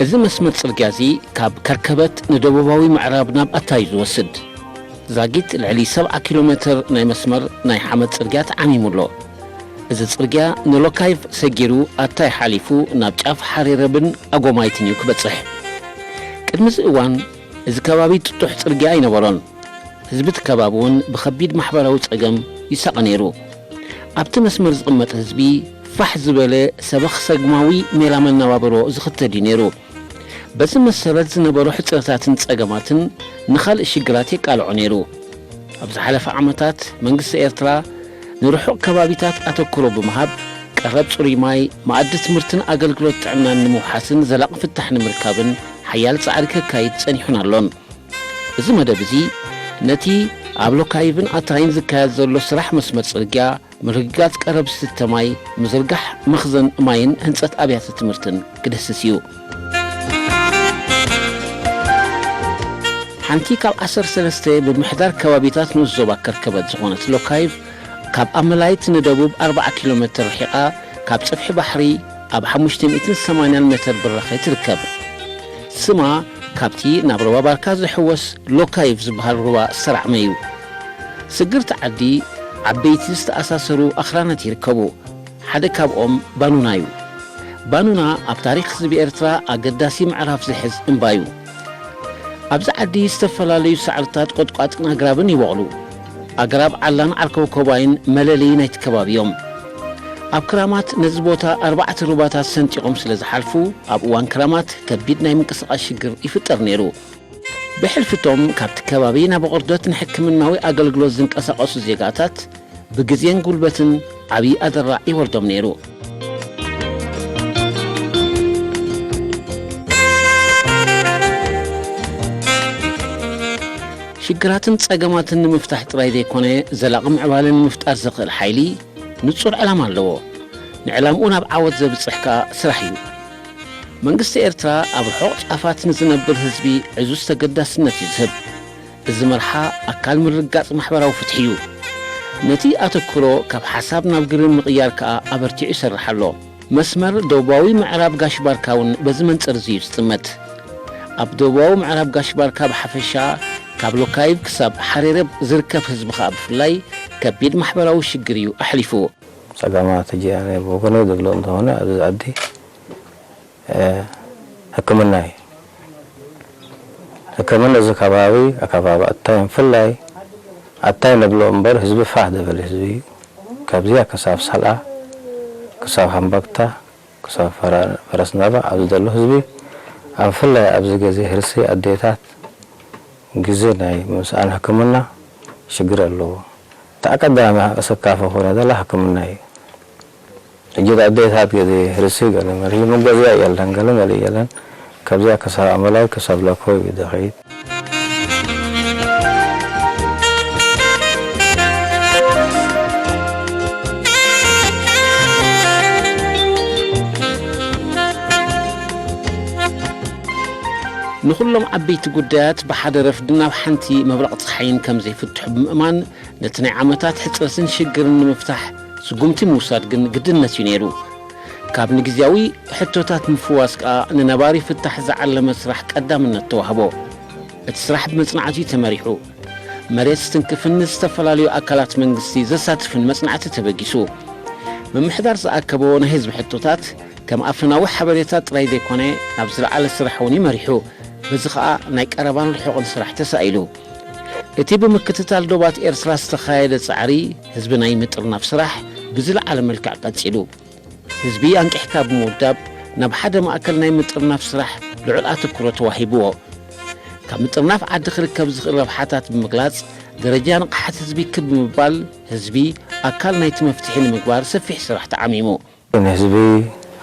እዚ መስመር ጽርግያ እዚ ካብ ከርከበት ንደቡባዊ ምዕራብ ናብ ኣታይ እዩ ዝወስድ። ዛጊት ልዕሊ ሰብዓ ኪሎ ሜትር ናይ መስመር ናይ ሓመድ ጽርግያ ተዓሚሙ ኣሎ። እዚ ጽርግያ ንሎካይቭ ሰጊሩ ኣታይ ሓሊፉ ናብ ጫፍ ሓሬረብን ኣጎማይትን እዩ ክበጽሕ። ቅድሚ እዚ እዋን እዚ ከባቢ ጥጡሕ ጽርግያ ኣይነበሮን። ህዝቢ እቲ ከባቢ እውን ብኸቢድ ማሕበራዊ ጸገም ይሳቐ ነይሩ። ኣብቲ መስመር ዝቕመጥ ህዝቢ ፋሕ ዝበለ ሰበኽ ሰግማዊ ሜላ መነባብሮ ዝኽተል እዩ ነይሩ። በዚ መሰረት ዝነበሩ ሕጽረታትን ጸገማትን ንኻልእ ሽግራት የቃልዖ ነይሩ። ኣብ ዝሓለፈ ዓመታት መንግስቲ ኤርትራ ንርሑቕ ከባቢታት ኣተኩሮ ብምሃብ ቀረብ ጽሩይ ማይ፣ መኣዲ ትምህርትን ኣገልግሎት ጥዕናን ንምውሓስን ዘላቒ ፍታሕ ንምርካብን ሓያል ጻዕሪ ከካይድ ጸኒሑን ኣሎን። እዚ መደብ እዚ ነቲ ኣብ ሎካይቭን ኣታይን ዝካየድ ዘሎ ስራሕ መስመር ጽርግያ፣ ምርግጋጽ ቀረብ ዝስተ ማይ፣ ምዝርጋሕ መኽዘን ማይን ህንጸት ኣብያተ ትምህርትን ክድህስስ እዩ። ሓንቲ ካብ ዓሰርተ ሰለስተ ምምሕዳር ከባቢታት ንኡስ ዞባ ከርከበት ዝኾነት ሎካይቭ፣ ካብ ኣመላይት ንደቡብ ኣርብዓ ኪሎ ሜትር ርሒቓ፣ ካብ ጽፍሒ ባሕሪ ኣብ ሓሙሽተ ሚእትን ሰማንያን ሜትር ብራኸ ትርከብ። ስማ ካብቲ ናብ ሩባ ባርካ ዝሕወስ ሎካይቭ ዝበሃል ሩባ ዝተራዕመ እዩ። ስግርቲ ዓዲ ዓበይቲ ዝተኣሳሰሩ ኣኽራናት ይርከቡ። ሓደ ካብኦም ባኑና እዩ። ባኑና ኣብ ታሪኽ ህዝቢ ኤርትራ ኣገዳሲ ምዕራፍ ዝሕዝ እምባ እዩ። ኣብዚ ዓዲ ዝተፈላለዩ ሳዕርታት፣ ቆጥቋጥን ኣግራብን ይበቑሉ። ኣግራብ ዓላን ዓርከውኮባይን መለለዪ ናይቲ ከባቢ እዮም። ኣብ ክራማት ነዚ ቦታ ኣርባዕተ ሩባታት ሰንጢቖም ስለ ዝሓልፉ፣ ኣብ እዋን ክራማት ከቢድ ናይ ምንቅስቓስ ሽግር ይፍጠር ነይሩ። ብሕልፊቶም ካብቲ ከባቢ ናብ ኣቑርደት ንሕክምናዊ ኣገልግሎት ዝንቀሳቐሱ ዜጋታት ብግዜን ጉልበትን ዓብዪ ኣደራዕ ይወርዶም ነይሩ። ሽግራትን ጸገማትን ንምፍታሕ ጥራይ ዘይኮነ፣ ዘላቒ ምዕባለ ንምፍጣር ዘኽእል ሓይሊ ንጹር ዕላማ ኣለዎ። ንዕላምኡ ናብ ዓወት ዘብጽሕ ከኣ ስራሕ እዩ። መንግስቲ ኤርትራ ኣብ ርሑቕ ጫፋት ንዝነብር ህዝቢ ዕዙዝ ተገዳስነት እዩ ዝህብ። እዚ መርሓ ኣካል ምርግጋጽ ማሕበራዊ ፍትሒ እዩ። ነቲ ኣተኩሮ ካብ ሓሳብ ናብ ግብሪ ምቕያር ከኣ ኣበርቲዑ ይሰርሕ ኣሎ። መስመር ደቡባዊ ምዕራብ ጋሽ ባርካ እውን በዚ መንጽር እዚ እዩ ዝጥመት። ኣብ ደቡባዊ ምዕራብ ጋሽ ባርካ ብሓፈሻ፣ ካብ ሎካይቭ ክሳብ ሓሬረብ ዝርከብ ህዝቢ ከኣ ብፍላይ ከቢድ ማሕበራዊ ሽግር እዩ ኣሕሊፉ። ጸገማት ሕጂ ኣነ ብወገነይ ዝብሎ እንተኾነ ኣብዚ ዓዲ፣ እ፣ ሕክምና እዩ። ሕክምና እዚ ከባቢ፣ ኣከባቢ ኣታይ ብፍላይ ኣታይ ንብሎ እምበር ህዝቢ ፋሕ ዝበለ ህዝቢ እዩ። ካብዚኣ ክሳብ ሰልኣ፣ ክሳብ ሃምባግታ፣ ክሳብ ፈረ-፣ ፈረስ ናባ ኣብዚ ዘሎ ህዝቢ፣ ኣብ ብፍላይ ኣብዚ ግዜ ህርሲ ኣዴታት ግዜ ናይ ምስኣን ሕክምና ሽግር ኣለዎ። እታ ቀዳሚ ኣሰካፊ ኮይና ዘላ ሕክምና እዩ። ሕጂ ኣዴታት ግዜ ህርሲ ገለ መለ መጓዝያ የለን፣ ገለ መለ የለን። ካብዚኣ ክሳብ ኣመላይ ክሳብ ላኮ እዩ ዝኸይድ። ንኹሎም ዓበይቲ ጉዳያት ብሓደ ረፍዲ ናብ ሓንቲ ምብራቕ ጸሓይን ከም ዘይፍትሑ ብምእማን፣ ነቲ ናይ ዓመታት ሕጽረትን ሽግርን ንምፍታሕ ስጉምቲ ምውሳድ ግን ግድነት እዩ ነይሩ። ካብ ንግዝያዊ ሕቶታት ምፍዋስ ከኣ ንነባሪ ፍታሕ ዝዓለመ ስራሕ ቀዳምነት ተዋህቦ። እቲ ስራሕ ብመጽናዕቲ እዩ ተመሪሑ። መሬት ዝትንክፍን ንዝተፈላለዩ ኣካላት መንግስቲ ዘሳትፍን መጽናዕቲ ተበጊሱ። ምምሕዳር ዝኣከቦ ናይ ህዝቢ ሕቶታት ከም ኣፈናዊ ሓበሬታ ጥራይ ዘይኮነ፣ ናብ ዝለዓለ ስራሕ እውን እዩ መሪሑ። በዚ ኸኣ ናይ ቀረባን ርሑቕን ስራሕ ተሳኢሉ። እቲ ብምክትታል ዶባት ኤርትራ ዝተኻየደ ጻዕሪ ህዝቢ ናይ ምጥርናፍ ስራሕ ብዝለዓለ መልክዕ ቀጺሉ። ህዝቢ ኣንቂሕካ ብምውዳብ ናብ ሓደ ማእከል ናይ ምጥርናፍ ስራሕ ልዑል ኣተኩሮ ተዋሂብዎ። ካብ ምጥርናፍ ዓዲ ክርከብ ዝኽእል ረብሓታት ብምግላጽ፣ ደረጃ ንቕሓት ህዝቢ ክብ ብምባል፣ ህዝቢ ኣካል ናይቲ መፍትሒ ንምግባር ሰፊሕ ስራሕ ተዓሚሙ። ንህዝቢ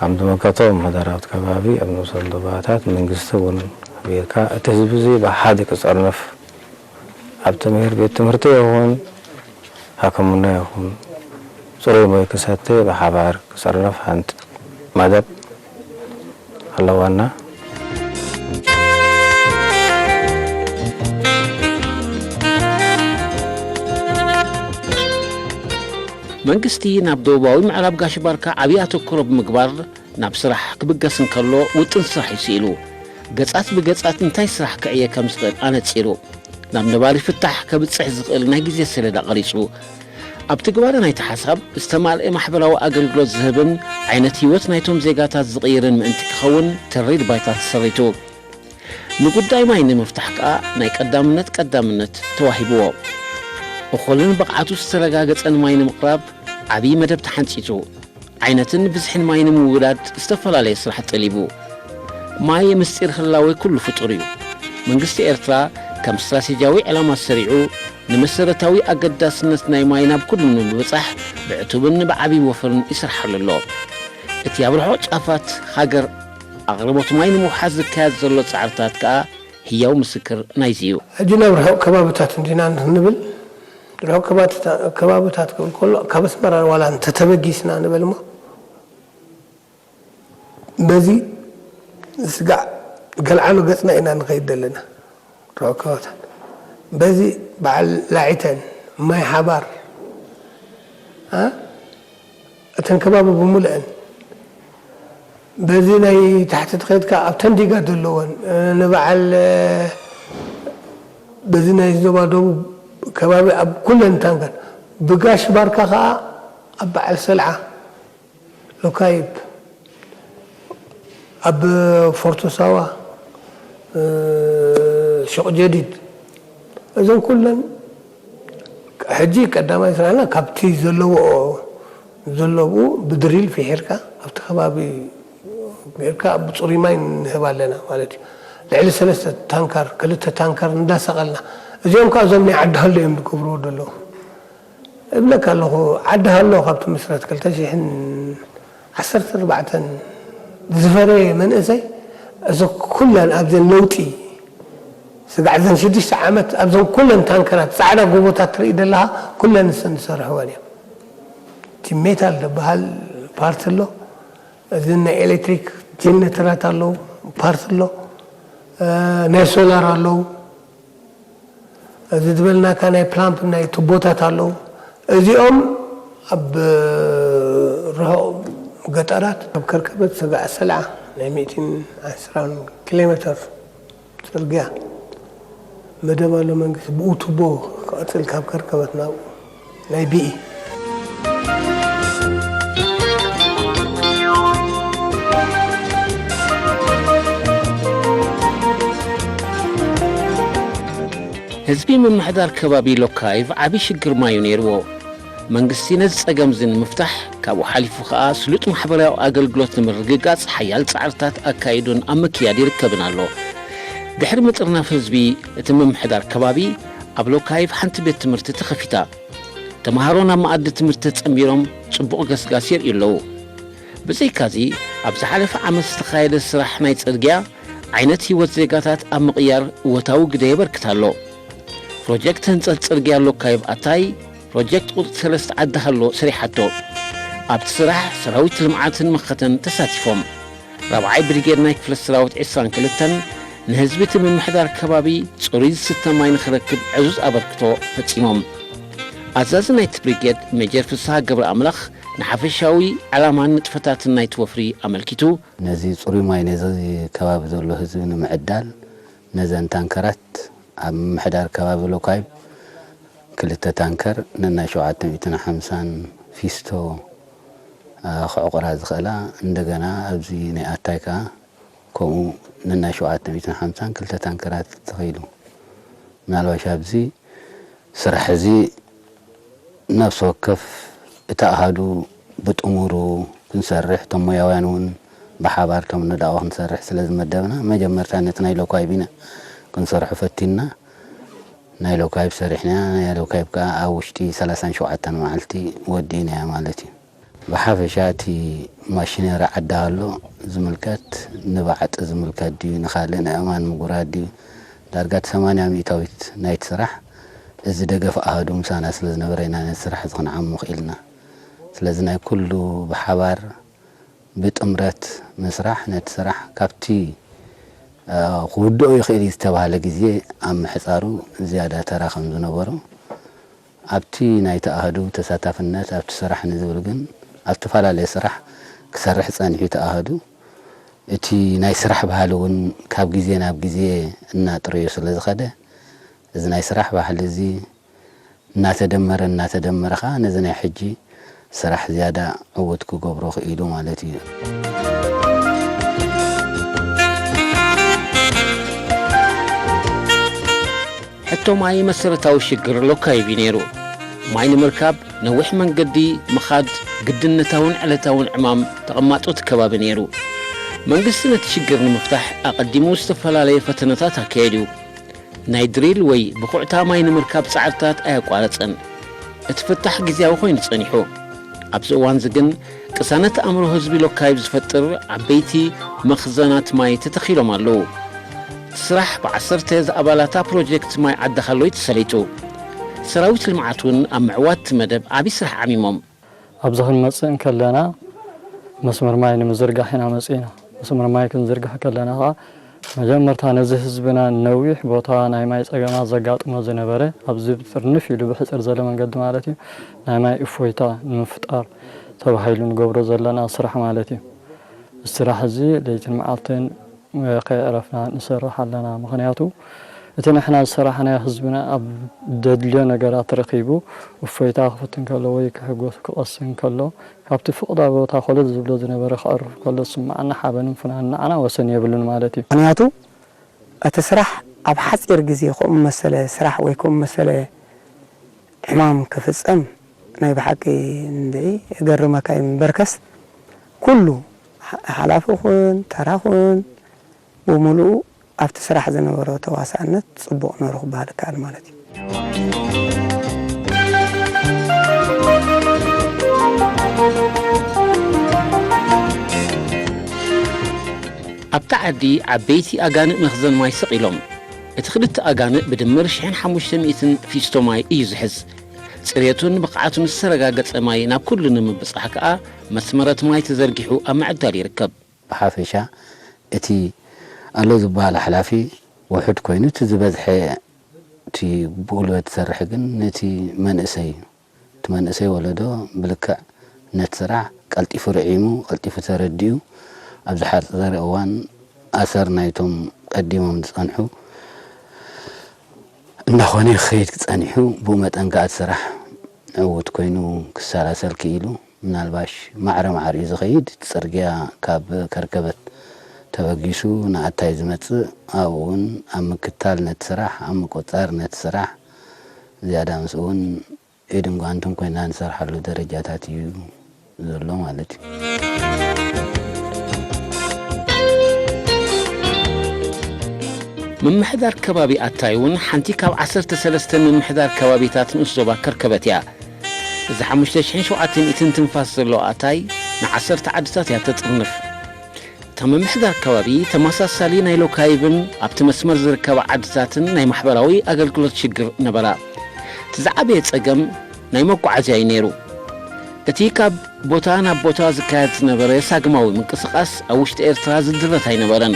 ኣብ ዝምልከቶ ምምሕዳራዊ ከባቢ ኣብ ንኡሳን ዞባታት መንግስቲ እውን ኣኽቢርካ እቲ ህዝቢ እዚ ብሓደ ክጸርነፍ ኣብ ትምህር ቤት ትምህርቲ ይኹን ሕክምና ይኹን ጽሩይ ማይ ክሰተ ብሓባር ክጸርነፍ ሓንቲ መደብ ኣለዋና። መንግስቲ ናብ ደቡባዊ ምዕራብ ጋሽ ባርካ ዓብዪ ኣተኩሮ ብምግባር ናብ ስራሕ ክብገስ እንከሎ ውጥን ስራሕ እዩ ስኢሉ። ገጻት ብገጻት እንታይ ስራሕ ክዕየ ከም ዝኽእል ኣነጺሩ ናብ ነባሪ ፍታሕ ከብጽሕ ዝኽእል ናይ ግዜ ሰሌዳ ቀሪጹ። ኣብ ትግባረ ናይቲ ሓሳብ ዝተማልአ ማሕበራዊ ኣገልግሎት ዝህብን ዓይነት ህይወት ናይቶም ዜጋታት ዝቕይርን ምእንቲ ክኸውን ተሪር ባይታ ተሰሪቱ። ንጉዳይ ማይ ንምፍታሕ ከኣ ናይ ቀዳምነት ቀዳምነት ተዋሂብዎ። እኹልን ብቕዓቱ ዝተረጋገጸን ማይ ንምቕራብ ዓብዪ መደብ ተሓንጺጹ። ዓይነትን ብዝሕን ማይ ንምውዳድ ዝተፈላለየ ስራሕ ጠሊቡ። ማይ ምስጢር ህላዌ ኩሉ ፍጡር እዩ። መንግስቲ ኤርትራ ከም ስትራቴጂያዊ ዕላማ ሰሪዑ ንመሰረታዊ ኣገዳስነት ናይ ማይ ናብ ኩሉ ንምብጻሕ ብዕቱብን ብዓብዪ ወፍርን ይሰርሓሉ ኣሎ። እቲ ኣብ ርሑቕ ጫፋት ሃገር ኣቕርቦት ማይ ንምውሓስ ዝካየድ ዘሎ ጻዕርታት ከኣ ህያው ምስክር ናይዚ እዩ። ሕጂ ናብ ርሑቕ ከባብታት እንዲና ንብል። ርሑቕ ከባብታት ክብል ከሎ ካብ ኣስመራ ዋላ እንተተበጊስና ንበል እሞ በዚ ስጋዕ ገልዓሎ ገጽና ኢና ንኸይድ ዘለና። ርሑቕ ከባብታት በዚ በዓል ላዒተን ማይ ሓባር እ እተን ከባቢ ብምሉአን በዚ ናይ ታሕቲ ትኸይድካ ኣብ ተንዲጋ ዘለወን ንበዓል በዚ ናይ ዞባ ደቡብ ከባቢ ኣብ ኩለን ታንከር ብጋሽ ባርካ ከዓ ኣብ በዓል ሰልዓ ሎካይብ ኣብ ፎርቶ ሳዋ ሹቕ ጀዲድ እዞም ኩለን ሕጂ ቀዳማይ ስራሕና ካብቲ ዘለዎ ዘለብኡ ብድሪል ፊሒርካ ኣብቲ ከባቢ ጌርካ ብፅሩይ ማይ ንህብ ኣለና ማለት እዩ። ልዕሊ ሰለስተ ታንከር ክልተ ታንከር እንዳሰቐልና እዚኦም ከዓ እዞም ናይ ዓዲ ሃሎ እዮም ዝገብርዎ ዘለዉ። እብለካ ኣለኹ ዓዲ ሃሎ ካብ ትምስረት ክልተ ሽሕን ዓሰርተ ኣርባዕተን ዝፈረየ መንእሰይ እዚ ኩለን ኣብዘን ለውጢ ስጋዕ ዘን ሽዱሽተ ዓመት ኣብዘን ኩለን ታንከራት ፃዕዳ ጎቦታት ትርኢ ዘለኻ ኩለን ንሰን ዝሰርሕወን እዮም። እቲ ሜታል ዝበሃል ፓርት ኣሎ፣ እዚ ናይ ኤሌክትሪክ ጀነተራት ኣለዉ ፓርት ኣሎ፣ ናይ ሶላር ኣለዉ። እዚ ዝበልናካ ናይ ፕላምፕ ናይ ቱቦታት ኣለዉ። እዚኦም ኣብ ርሑቕ ገጠራት ኣብ ከርከበት ሰጋዕ ሰልዓ ናይ ሚእትን ዕስራን ኪሎ ሜተር ጽርግያ መደብ ኣሎ መንግስቲ ብኡ ቱቦ ክቐጽል ካብ ከርከበት ናብኡ ናይ ቢኢ። ህዝቢ ምምሕዳር ከባቢ ሎካይቭ ዓቢ ሽግር ማዩ ነይርዎ። መንግስቲ ነዚ ጸገም እዚ ንምፍታሕ ካብኡ ሓሊፉ ከኣ ስሉጥ ማሕበራዊ ኣገልግሎት ንምርግጋጽ ሓያል ጻዕርታት ኣካይዱን ኣብ ምክያድ ይርከብን ኣሎ። ድሕሪ ምጥርናፍ ህዝቢ እቲ ምምሕዳር ከባቢ ኣብ ሎካይቭ ሓንቲ ቤት ትምህርቲ ተኸፊታ። ተምሃሮ ናብ መኣዲ ትምህርቲ ተጸንቢሮም ጽቡቕ ገስጋስ የርእዩ ኣለዉ። ብዘይካዚ ኣብ ዝሓለፈ ዓመት ዝተኻየደ ስራሕ ናይ ጽርግያ ዓይነት ህይወት ዜጋታት ኣብ ምቕያር እወታዊ ግደ የበርክት ኣሎ። ፕሮጀክት ህንጸት ጽርግያ ሎካይቭ ኣታይ ፕሮጀክት ቁጽሪ ሰለስተ ዓዲ ሃሎ ሰሪሓቶ። ኣብቲ ስራሕ ሰራዊት ልምዓትን መኸተን ተሳቲፎም። ራብዓይ ብሪጌድ ናይ ክፍለ ሰራዊት ዕስራን ክልተን ንህዝቢ እቲ ምምሕዳር ከባቢ ጽሩይ ዝስተ ማይ ንኽረክብ ዕዙዝ ኣበርክቶ ፈጺሞም። ኣዛዚ ናይቲ ብሪጌድ ሜጀር ፍስሃ ገብረኣምላኽ ንሓፈሻዊ ዕላማን ንጥፈታትን ናይቲ ወፍሪ ኣመልኪቱ፣ ነዚ ጽሩይ ማይ ነዚ ከባቢ ዘሎ ህዝቢ ንምዕዳል ነዘን ታንከራት ኣብ ምምሕዳር ከባቢ ሎካይብ ክልተ ታንከር ነናይ ሸውዓተ ሚእትን ሓምሳን ፊስቶ ክዕቑራ ዝኽእላ እንደገና ኣብዚ ናይ ኣታይ ከኣ ከምኡ ነናይ ሸውዓተ ሚእትን ሓምሳን ክልተ ታንከራት ተኸይሉ። ምናልባሽ ኣብዚ ስራሕ እዚ ነፍሲ ወከፍ እቲ ኣሃዱ ብጥሙሩ ክንሰርሕ፣ እቶም ሞያውያን እውን ብሓባር ከም ንዳኦ ክንሰርሕ ስለ ዝመደብና፣ መጀመርታ ነቲ ናይ ሎካይብ ኢና ክንሰርሖ ፈቲንና። ናይ ሎካይብ ሰሪሕና፣ ናይ ሎካይብ ከኣ ኣብ ውሽጢ ሰላሳን ሸውዓተን መዓልቲ ወዲእናያ ማለት እዩ። ብሓፈሻ እቲ ማሽነሪ ዓዲ ሃሎ ዝምልከት ንባዕጢ ዝምልከት ድዩ፣ ንኻልእ ንእማን ምጉራት ድዩ፣ ዳርጋ እቲ ሰማንያ ሚእታዊት ናይቲ ስራሕ እዚ ደገፍ ኣሃዱ ምሳና ስለ ዝነበረ ኢና ነቲ ስራሕ እዚ ክንዓሙ ክኢልና። ስለዚ ናይ ኩሉ ብሓባር ብጥምረት ምስራሕ ነቲ ስራሕ ካብቲ፣ እ፣ ክውድኦ ይኽእል እዩ ዝተባህለ ግዜ ኣብ ምሕጻሩ ዝያዳ ተራ ከም ዝነበሮ፣ ኣብቲ ናይቲ ኣሃዱ ተሳታፍነት ኣብቲ ስራሕ ንዝብል ግን ኣብ ዝተፈላለየ ስራሕ ክሰርሕ ጸኒሑ እቲ ኣሃዱ። እቲ ናይ ስራሕ ባህሊ እውን ካብ ግዜ ናብ ግዜ እናጥረዮ ስለ ዝኸደ፣ እዚ ናይ ስራሕ ባህሊ እዚ እናተደመረ እናተደመረ ኸኣ ነዚ ናይ ሕጂ ስራሕ ዝያዳ ዕዉት ክገብሮ ክኢሉ ማለት እዩ። ሕቶ ማይ መሰረታዊ ሽግር ሎካይብ እዩ ነይሩ። ማይ ንምርካብ ነዊሕ መንገዲ ምኻድ ግድነታውን ዕለታውን ዕማም ተቐማጦ እቲ ከባቢ ነይሩ። መንግስቲ ነቲ ሽግር ንምፍታሕ ኣቐዲሙ ዝተፈላለየ ፈተነታት ኣካየዱ። ናይ ድሪል ወይ ብኹዕታ ማይ ንምርካብ ጻዕርታት ኣየቋረጸን። እቲ ፍታሕ ግዝያዊ ኮይኑ ጸኒሑ። ኣብዚ እዋንዚ ግን ቅሳነት ኣእምሮ ህዝቢ ሎካይብ ዝፈጥር ዓበይቲ መኽዘናት ማይ ተተኺሎም ኣለዉ። እቲ ስራሕ ብዓሰርተ ዝኣባላታ ፕሮጀክት ማይ ዓዲ ሃሎ እዩ ተሰሊጡ። ሰራዊት ልምዓት እውን ኣብ ምዕዋት እቲ መደብ ዓቢ ስራሕ ዓሚሞም። ኣብዚ ክንመጽእ እንከለና መስመር ማይ ንምዝርጋሕ ኢና መጺእና። መስመር ማይ ክንዝርግሕ ከለና ኸኣ መጀመርታ ነዚ ህዝብና ነዊሕ ቦታ ናይ ማይ ጸገማት ዘጋጥሞ ዝነበረ ኣብዚ ጥርንፍ ኢሉ ብሕጽር ዘሎ መንገዲ ማለት እዩ ናይ ማይ እፎይታ ንምፍጣር ተባሂሉ ንገብሮ ዘለና ስራሕ ማለት እዩ። እዚ ስራሕ እዚ ለይትን መዓልትን ከየዕረፍና ንሰርሕ ኣለና። ምኽንያቱ እቲ ንሕና ዝሰራሕናዮ ህዝብና ኣብ ደድልዮ ነገራት ረኺቡ እፎይታ ክፍትን ከሎ ወይ ክሕጎስ ክቐስን ከሎ ካብቲ ፍቕዳ ቦታ ኮለል ዝብሎ ዝነበረ ክዕርፍ ከሎ ዝስምዓና ሓበንን ፍናንን ንዓና ወሰን የብሉን ማለት እዩ። ምኽንያቱ እቲ ስራሕ ኣብ ሓፂር ግዜ ከምኡ መሰለ ስራሕ ወይ ከምኡ መሰለ ዕማም ክፍፀም ናይ ብሓቂ እንድዒ የገርመካ እዩ እምበርከስ ኩሉ ሓላፊ ኹን ተራ ኹን ብምሉኡ ኣብቲ ስራሕ ዝነበሮ ተዋሳእነት ፅቡቕ ነይሩ ክበሃል ይከኣል ማለት እዩ። ኣብታ ዓዲ ዓበይቲ ኣጋንእ መኽዘን ማይ ስቕ ኢሎም። እቲ ክልተ ኣጋንእ ብድምር ሽሕን ሓሙሽተ ሚእትን ፊስቶ ማይ እዩ ዝሕዝ። ጽሬቱን ብቕዓቱን ዝተረጋገጸ ማይ ናብ ኩሉ ንምብጻሕ ከኣ መስመራት ማይ ተዘርጊሑ ኣብ ምዕዳል ይርከብ። ብሓፈሻ እቲ ኣሎ ዝበሃል ሓላፊ ውሑድ ኮይኑ እቲ ዝበዝሐ እቲ ብጉልበት ዝሰርሕ ግን ነቲ መንእሰይ እዩ። እቲ መንእሰይ ወለዶ ብልክዕ ነቲ ስራሕ ቀልጢፉ ርዒሙ፣ ቀልጢፉ ተረዲኡ፣ ኣብ ዝሓጸረ እዋን ኣሰር ናይቶም ቀዲሞም ዝጸንሑ እናኾነ ክኸይድ ጸኒሑ፣ ብኡ መጠን ከኣ እቲ ስራሕ ዕዉት ኮይኑ ክሰላሰል ክኢሉ። ምናልባሽ ማዕረ ማዕሪኡ ዝኸይድ እቲ ጽርግያ ካብ ከርከበት ተበጊሱ ንኣታይ ዝመጽእ ኣብኡ እውን ኣብ ምክታል ነቲ ስራሕ ኣብ ምቁጽጻር ነቲ ስራሕ ዝያዳ ምስኡ እውን ኢድን ጓንትን ኮይና ንሰርሓሉ ደረጃታት እዩ ዘሎ ማለት እዩ። ምምሕዳር ከባቢ ኣታይ እውን ሓንቲ ካብ ዓሰርተ ሰለስተ ምምሕዳር ከባቢታት ንኡስ ዞባ ከርከበት እያ። እዚ ሓሙሽተ ሽሕን ሸውዓተ ሚእትን ትንፋስ ዘለዎ ኣታይ ንዓሰርተ ዓድታት እያ ተጥርንፍ። እታ ምምሕዳር ከባቢ ተመሳሳሊ ናይ ሎካይብን ኣብቲ መስመር ዝርከባ ዓድታትን ናይ ማሕበራዊ ኣገልግሎት ሽግር ነበራ። እቲ ዝዓበየ ጸገም ናይ መጓዓዝያ እዩ ነይሩ። እቲ ካብ ቦታ ናብ ቦታ ዝካየድ ዝነበረ ሳግማዊ ምንቅስቓስ ኣብ ውሽጢ ኤርትራ ዝድረት ኣይነበረን።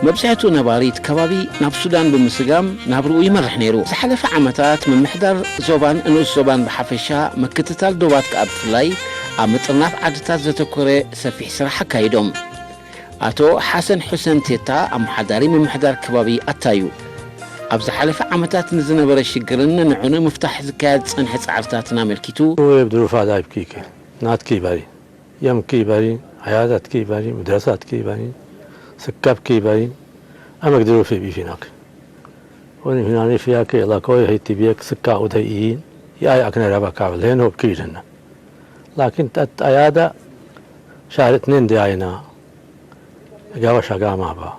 መብዛሕትኡ ነባሪ እቲ ከባቢ ናብ ሱዳን ብምስጋም ናብርኡ ይመርሕ ነይሩ። ዝሓለፈ ዓመታት ምምሕዳር ዞባን ንኡስ ዞባን ብሓፈሻ ምክትታል ዶባት ከኣ ብፍላይ ኣብ ምጥርናፍ ዓድታት ዘተኮረ ሰፊሕ ስራሕ ኣካይዶም። ኣቶ ሓሰን ሑሰን ቴታ ኣመሓዳሪ ምምሕዳር ከባቢ ኣታዩ ኣብ ዝሓለፈ ዓመታት ንዝነበረ ሽግርን ንዕኡ ንምፍታሕ ዝካየድ ዝጸንሐ ጻዕርታትን ኣመልኪቱ Uwe Drufa Daibkike, Natki Bari, Yamki Bari, Ayadatki Bari, Mudrasatki Bari, Sıkkapki Bari, Amak Drufi Bifinak. Oni hinani fiyake la koy hei tibiyek sıkka udey iyin. Ya ay akne raba kabil hen hop kiyidin. Lakin tat ayada şarit nen de ayna. Gawa şagama ba.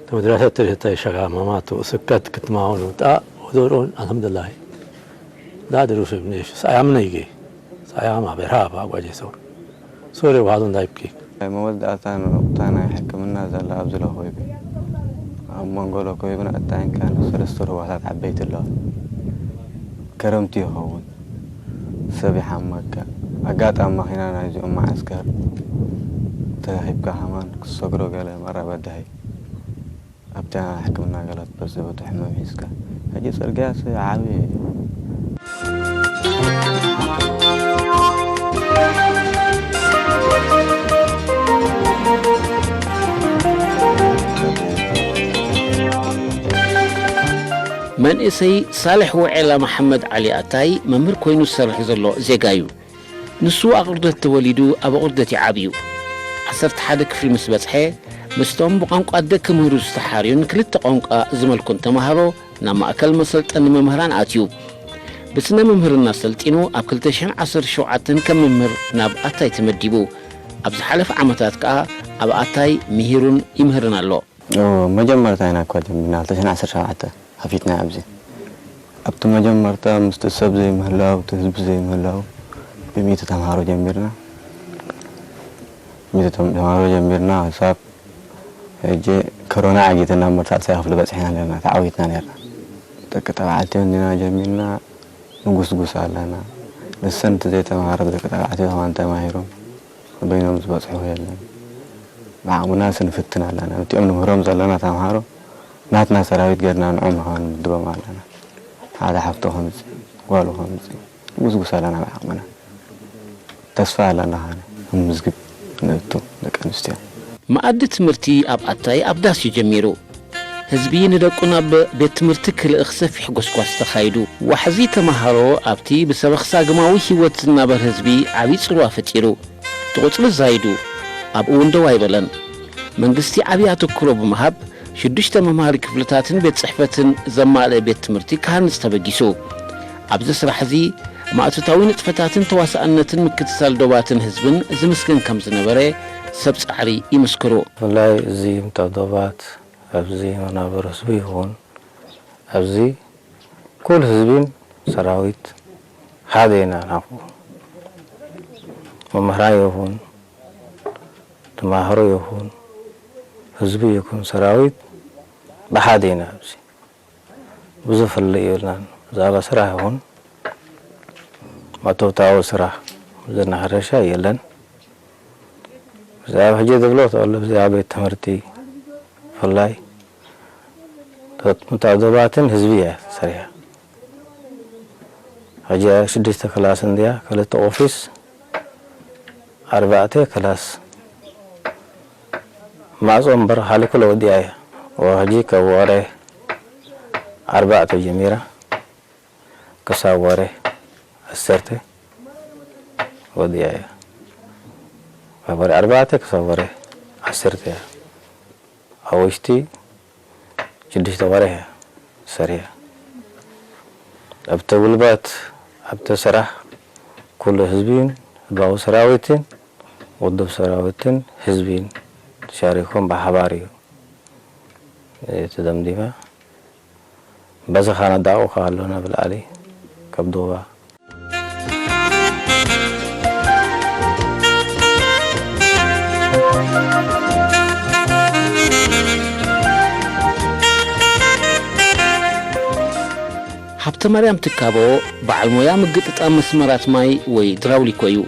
Te madrasa tere tay şagama ma tu sıkkat kitma onu ta udurun, alhamdulillah. Da duru fibniş. Sayam neyge. Sayama berha ba gwaje sor. Sore wahadun da ipki. መወዳእታ ንዑቕታ ናይ ሕክምና ዘላ ኣብዚ ለኮይቢ። ኣብ መንጎ ለኮይብን ኣጣይንካ ንሰለስተ ሩባታት ዓበይቲ ኣለዋ። ከረምቲ ይኸውን። ሰብ ይሓመካ። ኣጋጣሚ ማኺና ናይዚኦም መዓስከር ተረኺብካ ከማን ክትሰግሮ ገለ መራ በዳሂ። ኣብታ ሕክምና ገለ ክትበጽሕ በቲ ሕመም ሒዝካ። ሕጂ ጽርግያስ ዓቢ እዩ። መንእሰይ ሳልሕ ውዔላ መሓመድ ዓሊ ኣታይ መምህር ኮይኑ ዝሰርሕ ዘሎ ዜጋ እዩ። ንሱ ኣቑርደት ተወሊዱ ኣብ ኣቑርደት እዩ ዓብዩ። ዓሰርተ ሓደ ክፍሊ ምስ በጽሐ፣ ምስቶም ብቋንቋ ኣደ ክምህሩ ዝተሓርዩን ክልተ ቋንቋ ዝመልኩን ተማሃሮ ናብ ማእከል መሰልጠኒ መምህራን ኣትዩ። ብስነ ምምህርና ሰልጢኑ ኣብ ክልተ ሽሕን ዓሰርተ ሸውዓተን ከም መምህር ናብ ኣታይ ተመዲቡ። ኣብ ዝሓለፈ ዓመታት ከኣ ኣብ ኣታይ ምሂሩን ይምህርን ኣሎ። ኦ፣ መጀመርታ ኢና እኳ ጀሚርና፣ ክልተ ሽሕን ዓሰርተ ሸውዓተ ከፊትና ኣብዚ። ኣብቲ መጀመርታ ምስቲ ሰብ ዘይምህላው፣ እቲ ህዝቢ ዘይምህላው፣ ብሚእቲ ተምሃሮ ጀሚርና። ሚእቲ ተም-፣ ተምሃሮ ጀሚርና፣ ክሳብ ሕጂ ኮሮና ዓጊትና እምበር፣ ሳልሳይ ክፍሊ በጺሕና ነርና፣ ተዓዊትና ነርና። ደቂ ተባዕትዮ እንዲና ጀሚርና፣ ንጉስጉስ ኣለና። ንሰን እቲ ዘይተምሃረ ደቂ ተባዕትዮ ከማን ተማሂሮም፣ በይኖም ዝበጽሑ የለን። ብዓቕምና ስንፍትን ኣለና። ነቲኦም ንምህሮም ዘለና ተምሃሮ ናትና ሰራዊት ጌርና ንዕኦም ንኸማን ንምድቦም ኣለና። ሓደ ሓፍቶ ከምጽእ፣ ጓሉ ከምጽእ፣ ንጉስጉስ ኣለና ብዓቕምና። ተስፋ ኣለና ኸነ፣ ንምዝግብ ንእቱ ደቂ ኣንስትዮ። መኣዲ ትምህርቲ ኣብ ኣታይ ኣብ ዳስ እዩ ጀሚሩ። ህዝቢ ንደቁ ናብ ቤት ትምህርቲ ክልእኽ ሰፊሕ ጎስጓስ ተኻይዱ። ዋሕዚ ተማሃሮ ኣብቲ ብሰበኽ ሳግማዊ ህይወት ዝናበር ህዝቢ ዓብዪ ጽልዋ ፈጢሩ። እቲ ቁጽሪ ዛይዱ፣ ኣብኡ እውን ደው ኣይበለን። መንግስቲ ዓብዪ ኣተኩሮ ብምሃብ፣ ሽዱሽተ መምሃሪ ክፍልታትን ቤት ጽሕፈትን ዘማልአ ቤት ትምህርቲ ክሃንጽ ተበጊሱ። ኣብዚ ስራሕ እዚ፣ ማእቶታዊ ንጥፈታትን ተዋሳእነትን ምክትታል ዶባትን ህዝብን ዝምስገን ከም ዝነበረ ሰብ ጻዕሪ ይምስክሩ። ብፍላይ እዚ ምእታው ዶባት፣ ኣብዚ መናበሪ ህዝቢ ይኹን፣ ኣብዚ ኩሉ ህዝቢን ሰራዊት ሓደ ኢና ናብኡ። መምህራን ይኹን፣ ተማሃሮ ይኹን፣ ህዝቢ ይኹን፣ ሰራዊት ብሓደ ኢና ኣብዚ። ብዙ ፍልልይ የብልናን። ብዛዕባ ስራሕ ይኹን፣ መእተውታዊ ስራሕ፣ ብዘና ሕርሻ የለን። ብዛዕባ ሕጂ ዝብሎ ተሎ፣ ብዛዕባ ቤት ትምህርቲ ብፍላይ፣ ምእታው ዶባትን ህዝቢ እያ ሰሪሓ። ሕጂ ሽዱሽተ ክላስ እንድያ፣ ክልተ ኦፊስ፣ ኣርባዕተ ክላስ። ማዕጾ እምበር፣ ካልእ ኩሉ ወዲኣ እያ። ወ-፣ ሕጂ ካብ ወረ ኣርባዕተ ጀሚራ፣ ክሳብ ወረ ዓሰርተ ወዲኣ እያ። ካብ ወረ ኣርባዕተ ክሳብ ወረ ዓሰርተ እያ። ኣብ ውሽጢ ሽዱሽተ ወርሒ እያ ሰሪሐ። ኣብቲ ጉልበት፣ ኣብቲ ስራሕ፣ ኩሉ ህዝቢን፣ ህዝባዊ ሰራዊትን፣ ውድብ ሰራዊትን ህዝቢን ተሻሪኮም ብሓባር እዩ፣ እ፣ ተደምዲመ። በዚ ኸነዳቑ ከኣሎና ብላዕሊ ካብ ዶባ። ሃብተማርያም ትካቦ በዓል ሞያ ምግጥጣም መስመራት ማይ ወይ ድራውሊኮ እዩ።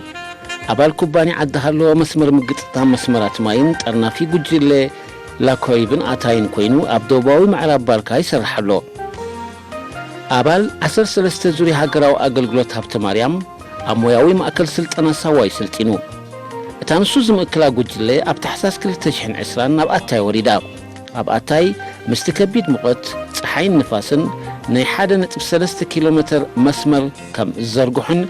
ኣባል ኩባንያ ዓዲ ሃሎ መስመር ምግጥጣም መስመራት ማይን ጠርናፊ ጉጅለ ላኮይብን ኣታይን ኮይኑ ኣብ ደቡባዊ ምዕራብ ባርካ ይሰርሕ ኣሎ። ኣባል ዓሰርተ ሰለስተ ዙርያ ሃገራዊ ኣገልግሎት ሃብተማርያም ኣብ ሞያዊ ማእከል ስልጠና ሳዋ እዩ ሰልጢኑ። እታ ንሱ ዝምእክላ ጉጅለ ኣብ ታሕሳስ ክልተ ሽሕን ዕስራን ናብ ኣታይ ወሪዳ። ኣብ ኣታይ ምስቲ ከቢድ ሙቐት፣ ጸሓይን ንፋስን ናይ ሓደ ነጥቢ ሰለስተ ኪሎ ሜተር መስመር ከም ዝዘርግሑን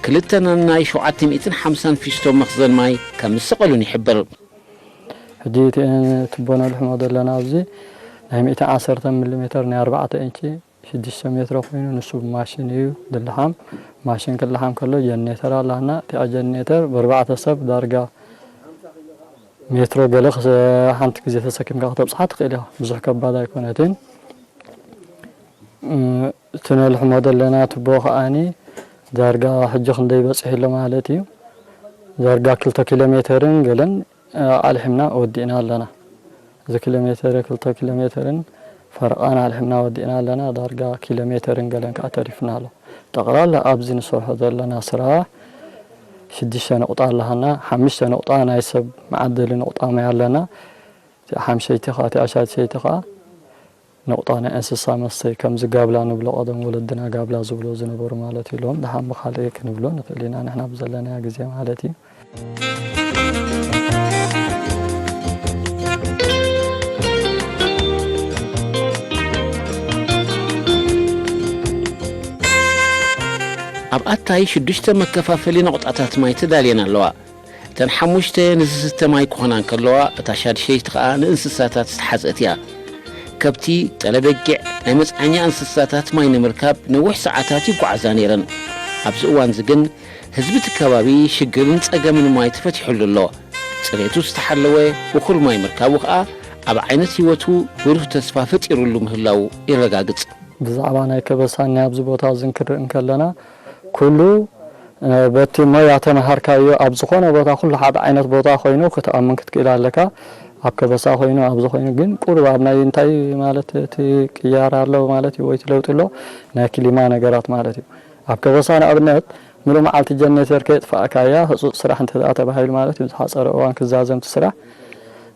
ክልተ ነናይ ሸውዓተ ሚእትን ሓምሳን ፊስቶ መኽዘን ማይ ከም ዝሰቐሉን ይሕብር። ሕጂ እቲ ቱቦ ነልሕሞ ዘለና ኣብዚ ናይ ሚእቲ ዓሰርተ ሚሊ ሜተር ናይ ኣርባዕተ ኢንቺ ሽዱሽተ ሜትሮ ኮይኑ፣ ንሱ ብማሽን እዩ ዝለሓም። ማሽን ክለሓም ከሎ ጀኔተር ኣላና። እቲኣ ጀኔተር ብኣርባዕተ ሰብ ዳርጋ ሜትሮ ገለ ክስ-፣ ሓንቲ ግዜ ተሰኪምካ ክተብጽሓ ትኽእል ኢኻ። ብዙሕ ከባድ ኣይኮነትን። እ፣ እቲ ነልሕሞ ዘለና ቱቦ ከኣኒ ዳርጋ ሕጂ ክንደይ በጺሑ ኣሎ ማለት እዩ። ዳርጋ ክልተ ኪሎ ሜተርን ገለን፣ እ፣ ኣልሒምና ወዲእና ኣለና። እዚ ኪሎ ሜተር፣ ክልተ ኪሎ ሜተርን ፈረቓን ኣልሒምና ወዲእና ኣለና። ዳርጋ ኪሎ ሜተርን ገለን ከኣ ተሪፍና ኣሎ። ጠቕላላ ኣብዚ ንሰርሖ ዘለና ስራሕ ሽዱሽተ ነቑጣ ኣለሃና። ሓሙሽተ ነቑጣ ናይ ሰብ መዓደሊ ነቑጣ ማይ ኣለና። እቲኣ ሓምሸይቲ ኸኣ፣ እቲኣ ሻድሸይቲ ኸኣ ነቑጣ ናይ እንስሳ መስተይ፣ ከምዚ ጋብላ ንብሎ፣ ቀደም ወለድና ጋብላ ዝብሎ ዝነበሩ ማለት እዩ። ሎም ደሓን ብኻልእ ክንብሎ ንኽእል ኢና፣ ንሕና ብዘለናዮ ግዜ ማለት እዩ። ኣብ ኣታይ ሽዱሽተ መከፋፈሊ ነቑጣታት ማይ ተዳልየን ኣለዋ። እተን ሓሙሽተ ንዝስተ ማይ ክኾና እንከለዋ፣ እታ ሻድሸይቲ ኸኣ ንእንስሳታት ዝተሓዝአት እያ። ከብቲ፣ ጠለበጊዕ፣ ናይ መጽዓኛ እንስሳታት ማይ ንምርካብ ነዊሕ ሰዓታት ይጓዓዛ ነይረን። ኣብዚ እዋንዚ ግን ህዝቢ እቲ ከባቢ ሽግርን ጸገምን ማይ ተፈቲሑሉ ኣሎ። ጽሬቱ ዝተሓለወ እኹል ማይ ምርካቡ ኸኣ ኣብ ዓይነት ህይወቱ ብሩህ ተስፋ ፈጢሩሉ ምህላዉ የረጋግጽ። ብዛዕባ ናይ ከበሳን ናይ ኣብዚ ቦታ እዚ ክንርኢ እንከለና፣ ኩሉ፣ እ፣ በቲ ሞያ ተመሃርካዮ ኣብ ዝኾነ ቦታ ኩሉ ሓደ ዓይነት ቦታ ኮይኑ ክትኣምን ክትክእል ኣለካ። ኣብ ከበሳ ኮይኑ፣ ኣብዚ ኮይኑ ግን ቁሩብ ኣብ ናይ እንታይ ማለት እቲ ቅያር ኣሎ ማለት እዩ፣ ወይ እቲ ለውጢ ኣሎ፣ ናይ ክሊማ ነገራት ማለት እዩ። ኣብ ከበሳ ንኣብነት ምሉእ መዓልቲ ጀኔተር ከየጥፋእካያ ህጹጽ ስራሕ እንተ ደኣ ተባሂሉ ማለት እዩ፣ ዝሓጸረ እዋን ክዛዘም እቲ ስራሕ፣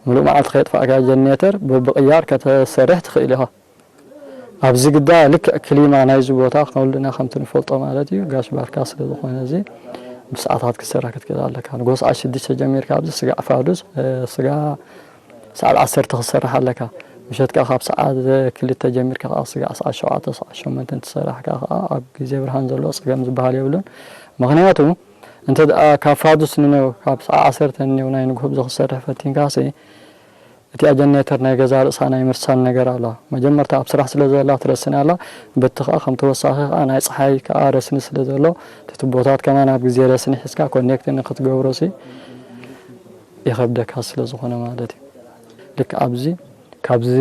ምሉእ መዓልቲ ከየጥፋእካያ ጀኔተር በብቕያር ከተሰርሕ ትኽእል ኢኻ። ኣብዚ ግዳ ልክዕ ክሊማ ናይዚ ቦታ ኩልና ከምቲ ንፈልጦ ማለት እዩ፣ ጋሽ ባርካ ስለ ዝኾነ እዚ ብሰዓታት ክትሰርሕ ክትክእል ኣለካ። ንጎ ሰዓት ሽዱሽተ ጀሚርካ ኣብዚ ስጋዕ ፋዱስ፣ እ፣ ስጋ ሰዓት ዓሰርተ ክትሰርሕ ኣለካ። ምሸት ከኣ ካብ ሰዓት ክልተ ጀሚርካ ከኣ ስጋዕ ሰዓት ሸውዓተ፣ ሰዓት ሸሞንተ እንትሰራሕካ ከኣ ኣብ ግዜ ብርሃን ዘለዎ ጸገም ዝበሃል የብሉን። ምኽንያቱ እንተ ደኣ ካብ ፋዱስ ንነው፣ ካብ ሰዓት ዓሰርተ ንነው ናይ ንግሆ ብዚ ክትሰርሕ ፈቲንካሲ፣ እቲኣ ጀኔተር ናይ ገዛ ርእሳ ናይ ምርሳን ነገር ኣለዋ። መጀመርታ ኣብ ስራሕ ስለ ዘላ ትረስን ኣላ፣ በቲ ከኣ ከም ተወሳኺ ከኣ ናይ ጸሓይ ከኣ ረስኒ ስለ ዘሎ፣ እቲ ቱቦታት ከማን ኣብ ግዜ ረስኒ ሒዝካ ኮኔክት ንክትገብሮሲ ይኸብደካ ስለ ዝኾነ ማለት እዩ። ልክዕ ኣብዚ፣ ካብዚ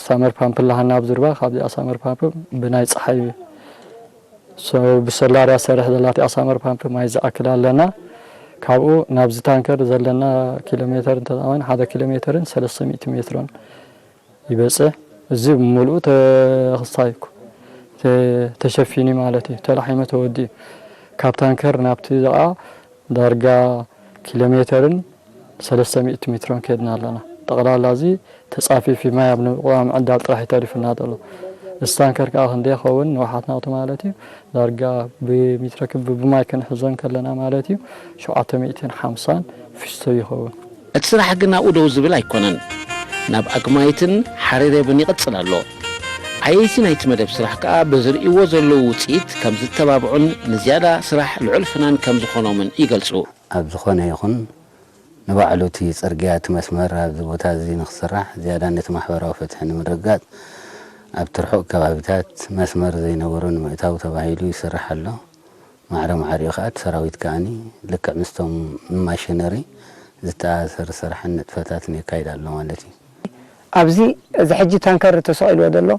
ሳመር ፓምፕ ኣላሃና ኣብዚ ሩባ፣ ካብዚኣ ሳመር ፓምፕ ብናይ ጸሓይ ሶ-፣ ብሶላር እያ ትሰርሕ ዘላ እቲኣ ሳመር ፓምፕ ማይ ዝኣክል ኣለና። ካብኡ ናብዚ ታንከር ዘለና ኪሎ ሜተር እንተዝኣውን ሓደ ኪሎ ሜተርን ሰለስተ ሚእቲ ሜትሮን ይበጽሕ። እዚ ብምሉኡ ተኽስታይ እኮ ተ-፣ ተሸፊኑ ማለት እዩ። ተላሒመ ተወዲኡ። ካብ ታንከር ናብቲ ዝኣ ዳርጋ ኪሎ ሜተርን ሰለስተ ሚእቲ ሜትሮን ከድና ኣለና። ጠቕላላ እዚ ተጻፊፊ ማይ ኣብ ንቑጣ ምዕዳል ጥራሕ እዩ ተሪፉና ዘሎ። እዚ ታንከር ከኣ ክንደይ ይኸውን ንውሓት ናቱ ማለት እዩ። ዳርጋ ብሜትሮ ክቢ ብማይ ክንሕዞ እንከለና ማለት እዩ ሸውዓተ ሚእትን ሓምሳን ፊስቶ ይኸውን። እቲ ስራሕ ግን ኣብኡ ደው ዝብል ኣይኮነን። ናብ ኣግማይትን ሓሬሬብን ይቕጽል ኣሎ። ዓየይቲ ናይቲ መደብ ስራሕ ከኣ ብዝርእይዎ ዘለዉ ውጽኢት ከም ዝተባብዑን ንዝያዳ ስራሕ ልዑል ፍናን ከም ዝኾኖምን ይገልጹ። ኣብ ዝኾነ ይኹን ንባዕሉ እቲ ጽርግያ፣ እቲ መስመር ኣብዚ ቦታ እዚ ንኽስራሕ፣ ዝያዳ ነቲ ማሕበራዊ ፍትሒ ንምርግጋጽ ኣብቲ ርሑቕ ከባቢታት መስመር ዘይነበሮ ንምእታው ተባሂሉ ይስራሕ ኣሎ። ማዕረ ማዕሪኡ ከኣ እቲ ሰራዊት ከኣኒ ልክዕ ምስቶም ማሽነሪ ዝተኣሳሰር ስራሕን ንጥፈታትን የካይድ ኣሎ ማለት እዩ። ኣብዚ እዚ ሕጂ ታንከር ተሰቒልዎ ዘሎ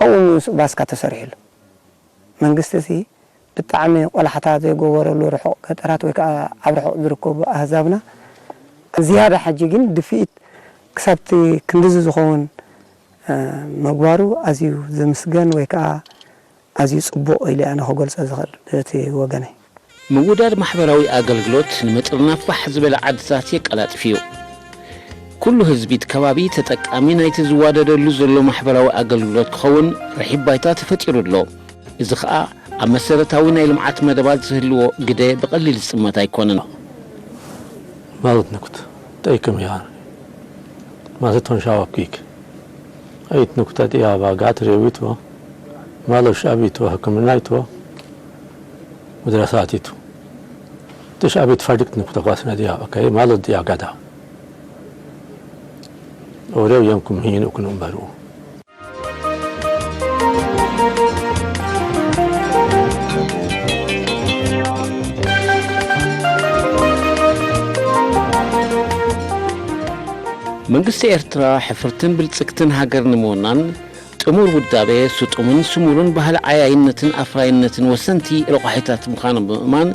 ኣብኡ ንኡስ ባስካ ተሰሪሕሉ። መንግስቲ እዚ ብጣዕሚ ቆላሕታ ዘይገበረሉ ርሑቕ ገጠራት ወይ ከዓ ኣብ ርሑቕ ዝርከቡ ኣህዛብና ዝያዳ ሕጂ ግን ድፍኢት ክሳብቲ ክንድዚ ዝኸውን፣ እ፣ ምግባሩ ኣዝዩ ዝምስገን ወይ ከዓ ኣዝዩ ጽቡቕ ኢለ ኣነ ክገልጾ ዝኽእል እቲ ወገነይ። ምውዳድ ማሕበራዊ ኣገልግሎት ንምጥርናፍ ፋሕ ዝበለ ዓድታት የቀላጥፍ እዩ። ኩሉ ህዝቢ እቲ ከባቢ ተጠቃሚ ናይቲ ዝዋደደሉ ዘሎ ማሕበራዊ ኣገልግሎት ክኸውን ርሒብ ባይታ ተፈጢሩ ኣሎ። እዚ ኸኣ ኣብ መሰረታዊ ናይ ልምዓት መደባት ዝህልዎ ግደ ብቐሊል ዝጽመት ኣይኮነን። ማለት ንኩት ጠይቅም ያር ማለት ቶን ሻዋብ ኪክ ኣይት ንኩት ኣጥያ ባጋ ትሬዊት ወ ማለሽ ኣቢት ወ ሕክምና ይት ወ መድረሳት ይቱ ትሽ ኣቢት ፋድቅት ንኩት ኳስና ድያ ኦኬ ማለት ድያ ጋዳ ኦሬው የምኩም ሂን እኩን እምበሩ መንግስቲ ኤርትራ ሕፍርትን ብልጽግትን ሃገር ንምውናን ጥሙር ውዳቤ፣ ስጡምን ስሙርን ባህሊ ዓያይነትን ኣፍራይነትን ወሰንቲ ረቋሒታት ምዃኖም ብምእማን፣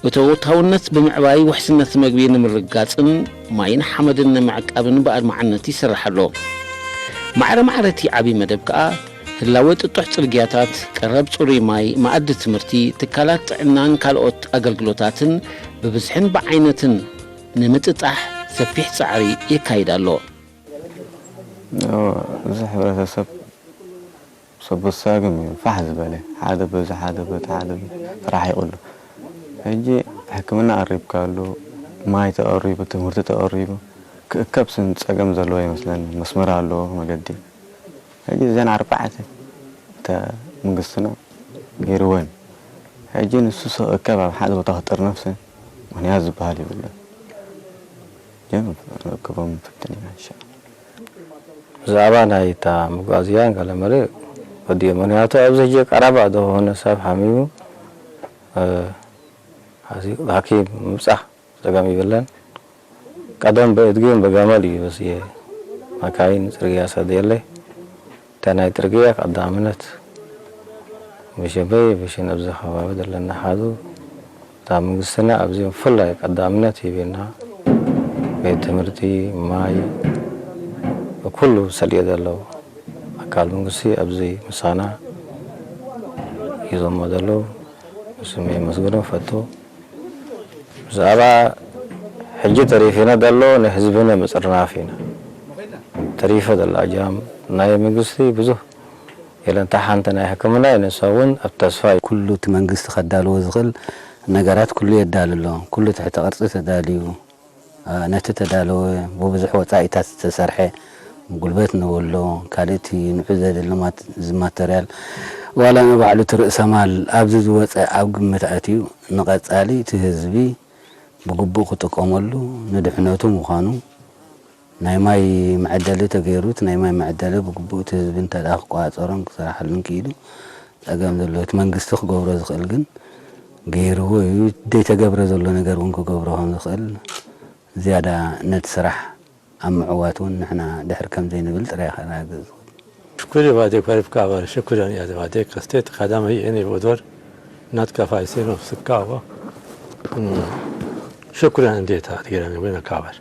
እተወታውነት ብምዕባይ ውሕስነት መግቢ ንምርግጋጽን ማይን ሓመድን ንምዕቃብን ብኣድማዕነት ይሰርሕ ኣሎ። ማዕረ ማዕረ እቲ ዓቢ መደብ ከኣ፣ ህላወ ጥጡሕ ጽርግያታት፣ ቀረብ ጽሩይ ማይ፣ መኣዲ ትምህርቲ፣ ትካላት ጥዕናን ካልኦት ኣገልግሎታትን ብብዝሕን ብዓይነትን ንምጥጣሕ ሰፊሕ ጻዕሪ የካይድ ኣሎ። እዚ ሕብረተሰብ ሰቡሳግም እዩ ፋሕ ዝበለ፣ ሓደ በዚ ሓደ በቲ ሓደ ተራሒቑ ኣሎ። ሕጂ ሕክምና ቀሪብካ ኣሎ፣ ማይ ተቐሪቡ፣ ትምህርቲ ተቐሪቡ፣ ክእከብ ስን ጸገም ዘለዎ ይመስለኒ። መስመር ኣለዎ መገዲ። ሕጂ እዘን ኣርባዕተ እተ መንግስትና ገይርወን። ሕጂ ንሱ ሰው እከብ ኣብ ሓደ ቦታ ክጥርነፍ ስን ምኽንያት ዝበሃል የብሉን። ግን ንእክቦም ንፍትን ኢና እንሻ ብዛዕባ ናይ እታ መጓዓዝያን ገለ መለ ወዲኦም። ምኽንያቱ ኣብዚ ሕጂ ቀረባ ዝኾነ ሰብ ሓሚሙ ሓዚ ሓኪም ምብጻሕ ጸገም ይብለን። ቀደም ብእድግን ብገመል እዩ በስየ መካይን ጽርግያ ሰድየለይ። እታ ናይ ጽርግያ ቀዳምነት ብሽበይ ብሽን ኣብዚ ከባቢ ዘለና ሓዙ እታ መንግስትና ኣብዚ ብፍላይ ቀዳምነት ሂብና ቤት ትምህርቲ፣ ማይ፣ ኩሉ ሰሊኡ ዘሎ ኣካል መንግስቲ ኣብዚ ምሳና ሂዞሞ ዘለዉ ንስም የመስግኖ ፈቱ። ብዛዕባ ሕጂ ተሪፊና ዘሎ ንህዝብና ምፅርናፍ ኢና። ተሪፈ ዘሎ ኣጃም ናይ መንግስቲ ብዙህ የለን። እታ ሓንቲ ናይ ሕክምና እዩ፣ ንሳ እውን ኣብ ተስፋ እዩ። ኩሉ እቲ መንግስቲ ከዳልዎ ዝኽእል ነገራት ኩሉ የዳሉ ኣሎ። ኩሉ ትሕተ ቅርፂ ተዳልዩ፣ ነቲ ተዳለወ ብብዙሕ ወፃኢታት ዝተሰርሐ ጉልበት ንበሎ ካልእ እቲ ንዑ ዘድሊ እዚ ማተርያል ዋላ ንባዕሉ እቲ ርእሰ ማል ኣብዚ ዝወፀ ኣብ ግምት ኣትዩ ንቐፃሊ እቲ ህዝቢ ብግቡእ ክጥቀመሉ ንድሕነቱ ምዃኑ ናይ ማይ መዐደሊ ተገይሩ እቲ ናይ ማይ መዐደሊ ብግቡእ እቲ ህዝቢ እንተ ደኣ ክቆፃፀሮን ክሰርሓሉን ክኢሉ ፀገም ዘለዎ እቲ መንግስቲ ክገብሮ ዝኽእል ግን ገይርዎ እዩ። ዘይተገብረ ዘሎ ነገር እውን ክገብሮ ከም ዝኽእል ዝያዳ ነቲ ስራሕ ኣብ ምዕዋት እውን ንሕና ድሕር ከም ዘይንብል ጥራይ ከረጋግጽ ዝኽእል። Shukuri vade kwarif kava shukuri ya vade kaste kadama yeni vodur nat kafa iseno sikawa. Shukuri ndeta gira ni wena kavar.